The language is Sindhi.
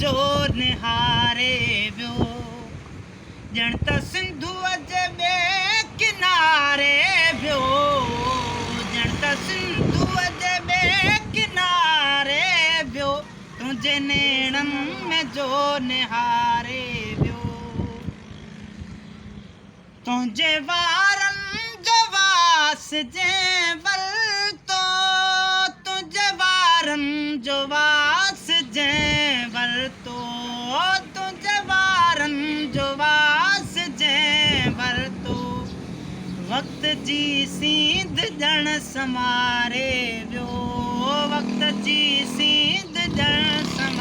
جو نهاري ويو. ڄڻ ته سنڌوء جي ٻئي ڪناري ويو. ڄڻ ته سنڌوء جي ٻئي ڪناري ويو. تنهنجي نيڻن ۾ جو نهاري ويو. تنهنجي وارن جو واس جنهن ورتو، تنهنجي وارن جو واس جنهن ورتو، تنهنجي وارن جو واس جنهن ورتو، وقت جي سينڌ ڄڻ سنواري ويو، وقت جي سينڌ ڄڻ سنواري.